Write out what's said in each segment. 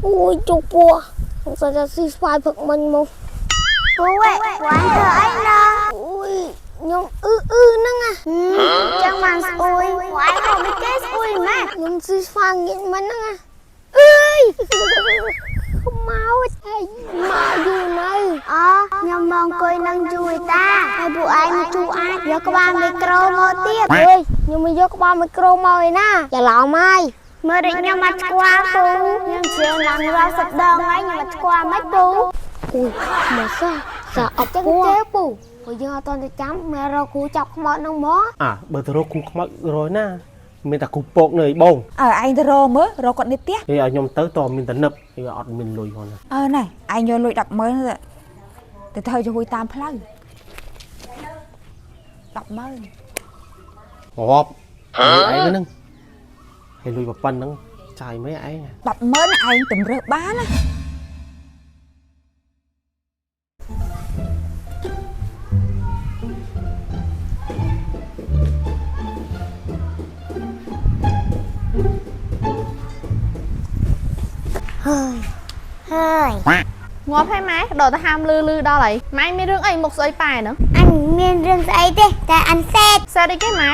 អូយជុកពោះសង្ស័យថាស៊ីស្វាយផឹកមិញមក ពូឯងពូអញធ្វើអីណង អូយខ្ញុំអឺអឺហ្នឹងណា ចឹងបានស្អួយពូឯងហូបមិនគេស្អួយម៉េច ខ្ញុំស៊ីស្វាយងាកមិញហ្នឹងណាអើយខ្មោចហើយមកយូរនៅ អូខ្ញុំមកអង្គុយនឹងជួយតាហើយពូឯងមកជួយអាចយកក្បាលមីក្រូមកទៀត អើយខ្ញុំមិនយកក្បាលមីក្រូមកឯណាច្រឡំហើយ មើលដូចខ្ញុំអត់ស្គាល់ពូខ្ញុំជ្រៀងឡើងរាប់សិបដងហើយខ្ញុំអត់ស្គាល់មិនពូ អូយមកសោះសាអប់ ចឹង ពោះ ទេពូ ព្រោះយើងអត់តន់ទៅចាំមែរកគ្រូចាប់ខ្មោចហ្នឹងមក អាបើទៅរកគ្រូខ្មោចរយណាមានតែគ្រូពកនៅឯបង អើឯងទៅរកមើលរកគាត់នេះផ្ទះ គេឲ្យខ្ញុំទៅតមានតែនឹបគេអត់មានលុយផងណា អើណែឯងយកលុយ100000ទៅទៅធ្វើជួយតាមផ្លូវ100000 រាប់លុយឯងហ្នឹងហើយលុយប៉ុណ្្នឹងចាយមិនឯង 100000ឯងតម្រើសបានណា ហើយហើយ ងាប់ហើយម៉ែដល់ទៅហាមលឺលឺដល់ហើយម៉ែមានរឿងអីមុខស្អុយប៉ែហ្នឹង អញមានរឿងស្អីទេតែអញសេត សេតអីគេម៉ែ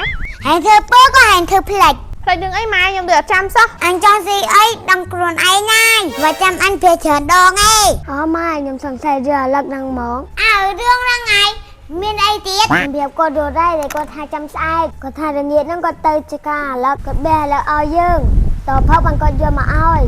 ហើយធ្វើពើក៏ហើយធ្វើផ្លេច ផ្លេចរឿងអីម៉ែខ្ញុំដូចអត់ចាំសោះ អញចង់ស៊ីអីដឹងខ្លួនឯងហើយបើចាំអញពេលច្រើនដងឯង អូម៉ែខ្ញុំសង្ស័យរឿងអាលឹកហ្នឹងហ្មង អើរឿងហ្នឹងឯងមានអីទៀត ខ្ញុំប្រាប់គាត់យល់ដែរតែគាត់ថាចាំស្អែកគាត់ថារងាចហ្នឹងគាត់ទៅជាការអាលឹកគាត់បេះអាលឹកឲ្យយើងតផឹកបានគាត់យកមកឲ្យ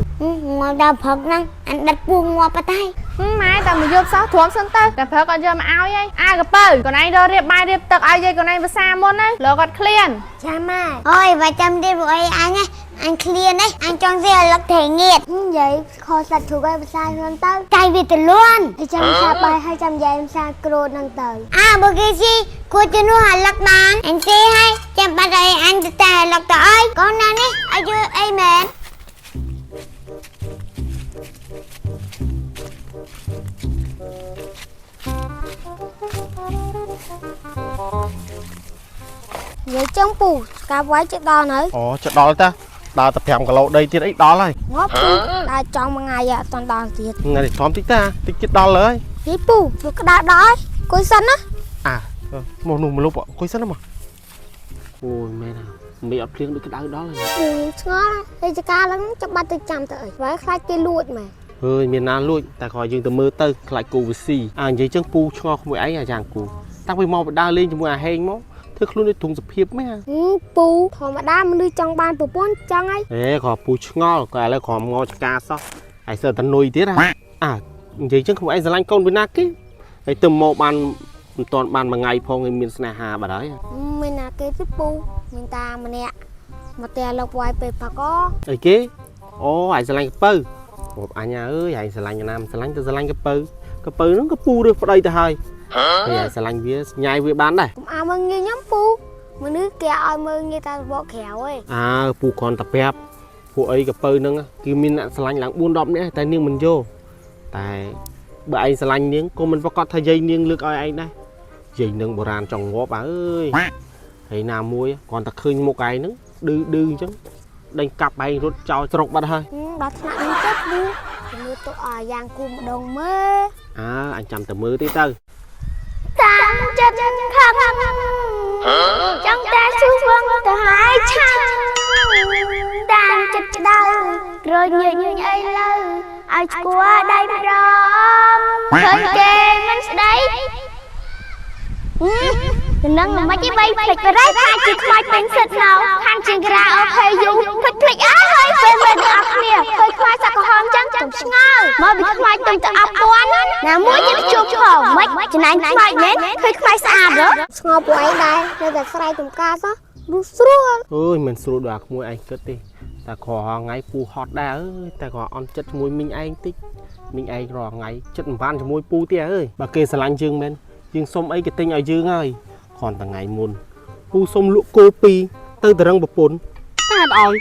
ងាប់ដល់ព្រឹកហ្នឹងអញដិតពោះងាប់បាត់ហើយ ហឹមម៉ែតែមកយប់សោះទ្រាំសិនទៅតែព្រឹកគាត់យកមកឲ្យហើយអាកពៅកូនឯងរករៀបបាយរៀបទឹកឲ្យយាយកូនឯងភាសាមុនណាលោកគាត់ឃ្លាន ចាំម៉ែ អូយបើចាំទៀតពួកអីអញណាអញឃ្លានណាអញចង់ស៊ីអាលឹកត្រីងៀត និយាយខសាច់ជ្រូកឲ្យភាសាខ្លួនទៅ ចៃវាទលួន ហើយចាំភាសាបាយហើយចាំយាយភាសាក្រូតហ្នឹងទៅ អើបើគេស៊ីគួរជំនួសអាលឹកបានអញស៊ីហើយចាំបាត់អីអញទៅតែអាលឹកទៅអីកូនណានេះឲ្យយល់អីមែន និយាយចឹងពូកាវាយចិត្តដល់នៅ អូចដល់តាដើរតែ5គីឡូដីទៀតអីដល់ហើយ ងាប់ពូដើរចង់មួយថ្ងៃអត់តន់ដល់ទៀត ថ្ងៃនេះធំតិចតាតិចទៀតដល់ហើយ នេះពូវាក្តៅដល់ហើយអង្គុយសិនណា អាមកនោះមកលុបអង្គុយសិនមកអូយមែនណាមេអត់ភ្លៀងដូចក្តៅដល់ហើយ ពូខ្ញុំឆ្ងល់ហើយចការហ្នឹងចាំបាត់ទៅចាំទៅអីបើខ្លាចគេលួចមែន ហើយមានណាលួចតែក៏យើងទៅមើលទៅខ្លាចគូវិស៊ីអានិយាយចឹងពូឆ្ងល់ក្មួយឯងអាយ៉ាងគូតាំងពីមកបដើលេងជាមួយអាហេងមកធ្វើខ្លួនដូចទ្រង់សភាពមែន ហឹមពូធម្មតាមនុស្សចង់បានប្រពន្ធចង់ហើយ អេក៏ពូឆ្ងល់ក៏ឥឡូវក្រមងចកាសោះហើយសើតនុយទៀតហ่ะអានិយាយចឹងក្មួយឯងស្រឡាញ់កូនពីណាគេហើយទៅមកបានមិនតាន់បានមួយថ្ងៃផងឯងមានស្នេហាបាត់ហើយ មានណាគេទេពូមានតាម្នាក់មកតែលោកវាយពេលផឹក អីគេអូឯងស្រឡាញ់កពៅអូអញអើយឯងស្រឡាញ់ណាមស្រឡាញ់ទៅស្រឡាញ់កពៅកពៅហ្នឹងក៏ពូរើសប្តីទៅហើយហើយឯងស្រឡាញ់វាញ៉ាយវាបានដែរ កុំឲ្យមើលងាយខ្ញុំពូមនុស្សគេឲ្យមើលងាយតែបកក្រៅឯង អើពូគ្រាន់តែប្រាប់ពួកអីកពៅហ្នឹងគឺមានអ្នកស្រឡាញ់ឡើង4 10នាក់តែនាងមិនយកតែបើឯងស្រឡាញ់នាងក៏មិនប្រកាសថាយាយនាងលើកឲ្យឯងដែរយាយនឹងបុរាណចង់ងាប់អើយហើយណាមួយគ្រាន់តែឃើញមុខឯងហ្នឹងឌឺឌឺអញ្ចឹងដេញកាប់ឯងរត់ចោលស្រុកបាត់ហើយ ដល់ថ្នាក់នេះទៅពូជំនួសទុកឲ្យយ៉ាងគូម្ដងមើល អើអញចាំតែមើលទេទៅ តាមចិត្តខឹងចង់តែស៊ូវងទៅហើយឆាំតាមចិត្តក្តៅក្រញញអីលើឲ្យស្គាល់ដៃព្រមឃើញគេមិនស្ដីតំណឹងមិនទេបីភ្លេចបរិយថាជាខ្មោចពេញសិតណៅខាងជាងក្រាអូខេយូភ្លេចភ្លេចអើហើយពេលមើលទាំងអស់គ្នាឃើញខ្មោចសក់ក្រហមចឹងកុំឆ្ងល់មកពីខ្មោចទុំទៅអប់ពន់ណាមួយជាជួបផងមិនចំណាញ់ខ្មោចមែនឃើញខ្មោចស្អាតហ៎ ឆ្ងល់ពួកឯងដែរនៅតែស្រែកចំការសោះនោះស្រួល អើយមិនស្រួលដល់អាក្មួយឯងគិតទេតែគ្រាន់ថ្ងៃពូហត់ដែរអើយតែគ្រាន់អន់ចិត្តជាមួយមីងឯងតិចមីងឯងរាល់ថ្ងៃចិត្តមិនបានជាមួយពូទេអើយបើគេស្រឡាញ់យើងមែនយើងសុំអីគេទិញឲ្យយើងហើយគ្រាន់តែថ្ងៃមុនពូសុំលក់គោពីរទៅតរឹងប្រពន្ធតែអត់ឲ្យ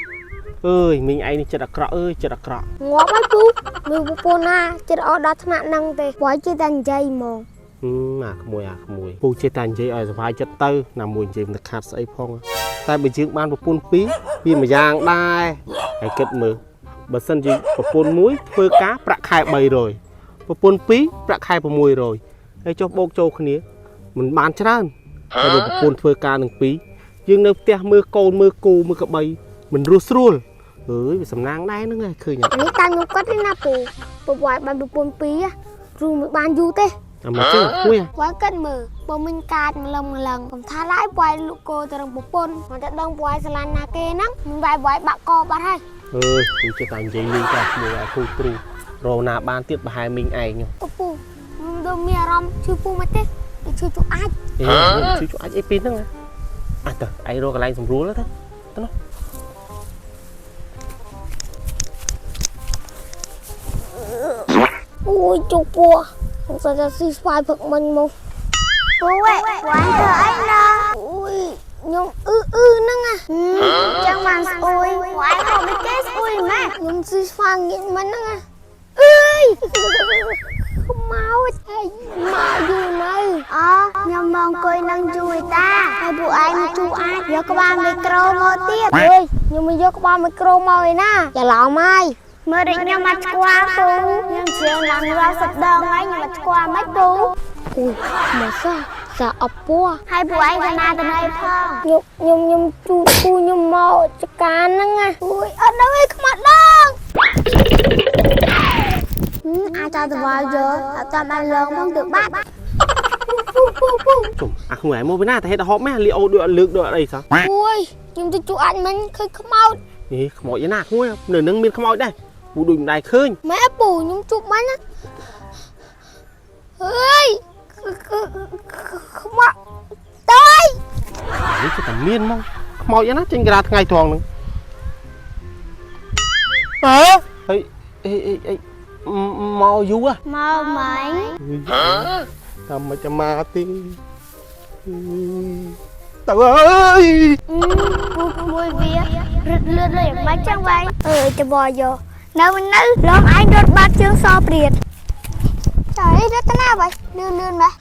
អើយមីងឯងនេះចិត្តអាក្រក់អើយចិត្តអាក្រក់ ងាប់ហើយពូមើលពូណាចិត្តអត់ដល់ថ្នាក់ហ្នឹងទេព្រោះជិះតែនិយាយហ្មង ហឹមអាក្មួយអាក្មួយពូចេះតែនិយាយឲ្យសុបាយចិត្តទៅណាមួយនិយាយមិនខាត់ស្អីផងតែបើយើងបានប្រពន្ធពីរវាមួយយ៉ាងដែរហើយគិតមើល បើសិនជាប្រពន្ធមួយធ្វើការប្រាក់ខែ300ប្រពន្ធពីរប្រាក់ខែ600ហើយចុះបូកចូលគ្នាមិនបានច្រើនតែបើប្រពន្ធធ្វើការនឹងពីរយើងនៅផ្ទះមើលកូនមើលគូមើលក្បីមិនរស់ស្រួលអើយវាសំណាងដែរហ្នឹងឯងឃើញអត់ អានេះតាមខ្ញុំគាត់ទេណាពូពវ៉ៃបានប្រពន្ធពីររូមិនបានយូរទេ អាមកចឹងគួយ វ៉ៃគិតមើលបើមិញកាចម្លឹងម្លឹងកុំថាឡាយវ៉ៃលក់គោទៅរងប្រពន្ធមកតែដឹងវ៉ៃស្រឡាញ់ណាគេហ្នឹងមិនវ៉ៃវ៉ៃបាក់កបាត់ហើយ អើយគូចិត្តតែនិយាយលេងតែឈ្មោះឲ្យគូទ្រូរកណាបានទៀតប្រហែលមីងឯង អូពូខ្ញុំដូចមានអារម្មណ៍ឈឺពូមិនទេដូចឈឺជក់អាច អេជួយជួយអាចអីពីហ្នឹងអាទៅឯងរកកន្លែងសម្រួលទៅទៅនោះ អូយជក់ពោះខ្ញុំសតែស៊ីស្វាយផឹកមិញមក ពូឯងពូឯងធ្វើអីណ៎ អូយខ្ញុំអឺអឺហ្នឹងអា ចឹងបានស្អួយពូឯងហូបមិនគេស្អួយម៉េច ខ្ញុំស៊ីស្វាយងាកមិញហ្នឹងអាអើយខ្មោចហើយមកយូរនៅ អូខ្ញុំមកអង្គុយនឹងយូរឯតាហើយពូឯងមកជួអាចយកក្បាលមីក្រូមកទៀត អើយខ្ញុំមកយកក្បាលមីក្រូមកឯណាច្រឡំហើយ មើលដូចខ្ញុំអត់ស្គាល់ពូខ្ញុំច្រៀងឡើងរាប់សិបដងហើយខ្ញុំអត់ស្គាល់មិនពូ អូយមកសោះសាអបពោះ ហើយពូឯងទៅណាទៅណីផង ខ្ញុំខ្ញុំខ្ញុំជូតពូខ្ញុំមកចកាហ្នឹងណាអូយអត់ដឹងអីខ្មាត់ដង អាចតវល់យកអត់តាមបានលងផងទៅបាត់ ពូពូពូ ជុំអាក្មួយឯងមកពីណាតែហេតុហប់ម៉េះលីអូដូចអត់លើកដូចអត់អីសោះ អូយខ្ញុំទៅជួអាចមិញឃើញខ្មោច នេះខ្មោចឯណាក្មួយនៅនឹងមានខ្មោចដែរពូដូចមិនដែរឃើញ ម៉ែពូខ្ញុំជួបមិញណាអើយខ្មោចតើយ នេះគឺតែមានមកខ្មោចឯណាចេញក្រាថ្ងៃត្រង់ហ្នឹងអើហើយអីអីអីមកយូរ មកមិញ តាមមកចាំមកទីទៅអើយ ពូក្មួយវារត់លឿនเลยមិនចឹងវ៉ៃអើយតវល់យកនៅនៅលងឯងរត់បាត់ជើងសព្រាត ចៃរត់ទៅណាវ៉ៃលឿនលឿនម៉េះ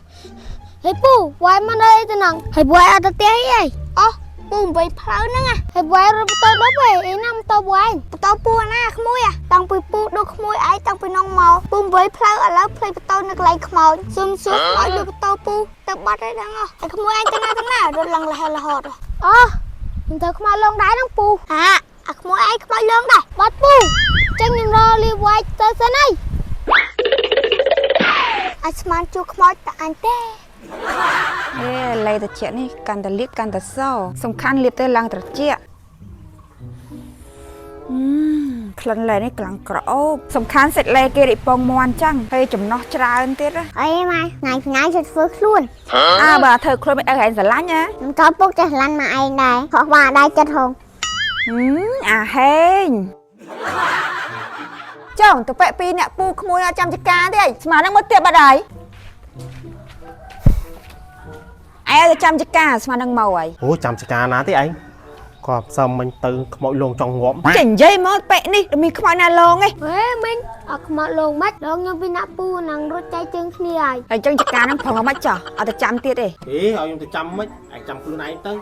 ហេពូវាយមកនៅទៅហ្នឹងហើយវាយអត់ទៅផ្ទះអី អូពូ8ផ្លូវហ្នឹង ហើយវាយរត់ទៅដប់អីណាមទៅវាយ បតោពូណាក្មួយតាំងពីពូដូចក្មួយឯងតាំងពីនងមកពូ8ផ្លូវឥឡូវផ្លេចបតោនៅកន្លែងខ្មោចសុំសួរខ្មោចលើបតោពូទៅបាត់ហើយដឹងអស់តែក្មួយឯងទៅណាទៅណារត់ឡើងលហលហត អូខ្ញុំទៅខ្មោចលងដែរហ្នឹងពូ ហាអាក្មួយឯងខ្មោចលងដែរ បាត់ពូចឹងខ្ញុំរលីវាយទៅសិនហើយ អាចស្មានជួខ្មោចតែអញទេ អេលេត្រជាក់នេះកាន់តែលាបកាន់តែសសំខាន់លាបទៅឡើងត្រជាក់អឺក្លិនលេនេះក្លាំងក្រអូបសំខាន់សិតលេគេរិពងមន់ចឹងហើយចំណោះច្រើនទៀតណា អីម៉ែថ្ងៃថ្ងៃជិតធ្វើខ្លួន អើបើធ្វើខ្លួនមិនឲ្យឯងស្រឡាញ់ណា ខ្ញុំក៏ពុកចេះឡាន់មកឯងដែរខុសបាដែរចិត្តហង ហឹមអាហេងចុងទៅពាក់ពីរអ្នកពូក្មួយអត់ចាំចការទេអីស្មាននឹងមកទៀតបាត់ហើយឯងទៅចាំចការស្មាននឹងមកហើយ អូចាំចការណាទេឯងគាត់ផ្សំមិញទៅខ្មោចលងចង់ងាប់ ចេះនិយាយមកពាក់នេះដល់មានខ្មោចណាលងឯង ហេមិញអត់ខ្មោចលងម៉េចលងខ្ញុំពីណាពូនឹងរត់ចែកជើងគ្នាហើយ ហើយចឹងចការហ្នឹងប្រងមកចោះអត់ទៅចាំទៀតទេ អេឲ្យខ្ញុំទៅចាំមិនឯងចាំខ្លួនឯងទៅ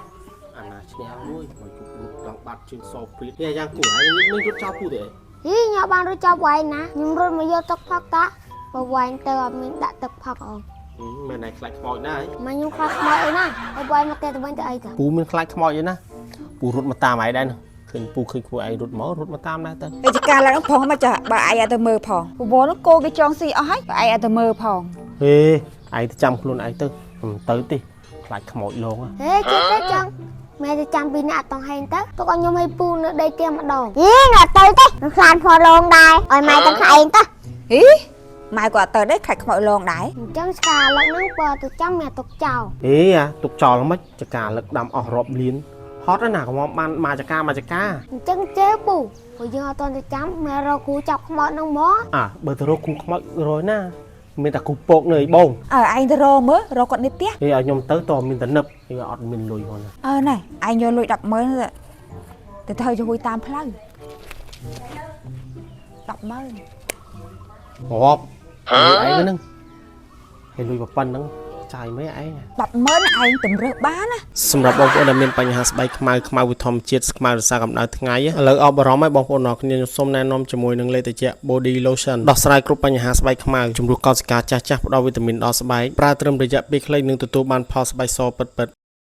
អាណាឈ្នះមួយមកជប់រត់ដល់បាត់ជើងសព្រាតនេះយ៉ាងគួរឯងមិនរត់ចោលពូទេ ហីញ៉ាំបានរត់ចាប់វាយណាខ្ញុំរត់មកយកទឹកផឹកតាបើវាយទៅអត់មានដាក់ទឹកផឹកអង មែនឯងខ្លាចខ្មោចណាស់ មកខ្ញុំខ្លាចខ្មោចអីណាហើយវាយមកតែទៅវិញទៅអីទៅ ពូមានខ្លាចខ្មោចអីណាពូរត់មកតាមឯងដែរឃើញពូឃើញគួរឯងរត់មករត់មកតាមដែរទៅ ហើយចការឡើងហ្នឹងប្រងមកចោះបើឯងអត់ទៅមើលផងពវល់ហ្នឹងគោគេចងស៊ីអស់ហើយបើឯងអត់ទៅមើលផង ហេឯងទៅចាំខ្លួនឯងទៅមិនទៅទេខ្លាចខ្មោចលង ហេជិះទៅចឹងម៉ែទៅចាំពីអ្នកអត់តង់ហែងទៅទុកឲ្យខ្ញុំឲ្យពូនៅដីផ្ទះម្ដង យីងអត់ទៅទេខ្ញុំខ្លាចផលងដែរឲ្យម៉ែទៅឯងទៅ ហីម៉ែក៏អត់ទៅដែរខ្លាចខ្មោចលងដែរ អញ្ចឹងស្កាលឹកហ្នឹងបើទៅចាំម៉ែទុកចោល ហេអាទុកចោលមិនចការលឹកដាំអស់រាប់លានហត់ណាកំបានមកចការមកចការ អញ្ចឹងជេពូព្រោះយើងអត់តន់ទៅចាំម៉ែរកគ្រូចាប់ខ្មោចហ្នឹងមក អាបើទៅរកគូខ្មោចរយណាមានតែគូពកនៅឯបង អើឯងទៅរកមើលរកគាត់នេះផ្ទះ ហេឲ្យខ្ញុំទៅតមានតែនឹបហេអត់មានលុយផងណា អើណែឯងយកលុយ100000ទៅធ្វើជួយតាមផ្លូវ100000 រាប់លុយឯងហ្នឹងហើយលុយប៉ុណ្ណឹង ចាយមិនឯង 100000ឯងតម្រើសបានណា សម្រាប់បងប្អូនដែលមានបញ្ហាស្បែកខ្មៅខ្មៅវិធម្មជាតិខ្មៅរសារកម្ដៅថ្ងៃឥឡូវអប់អារម្មណ៍ឲ្យបងប្អូនអរគ្នាខ្ញុំសូមណែនាំជាមួយនឹងលេខត្រជាក់ Body Lotion ដោះស្រាយគ្រប់បញ្ហាស្បែកខ្មៅជំរុះកោសិកាចាស់ចាស់ផ្ដល់វីតាមីនដល់ស្បែកប្រើត្រឹមរយៈពេលខ្លីនឹងទទួលបានផលស្បែកសពិតៗ។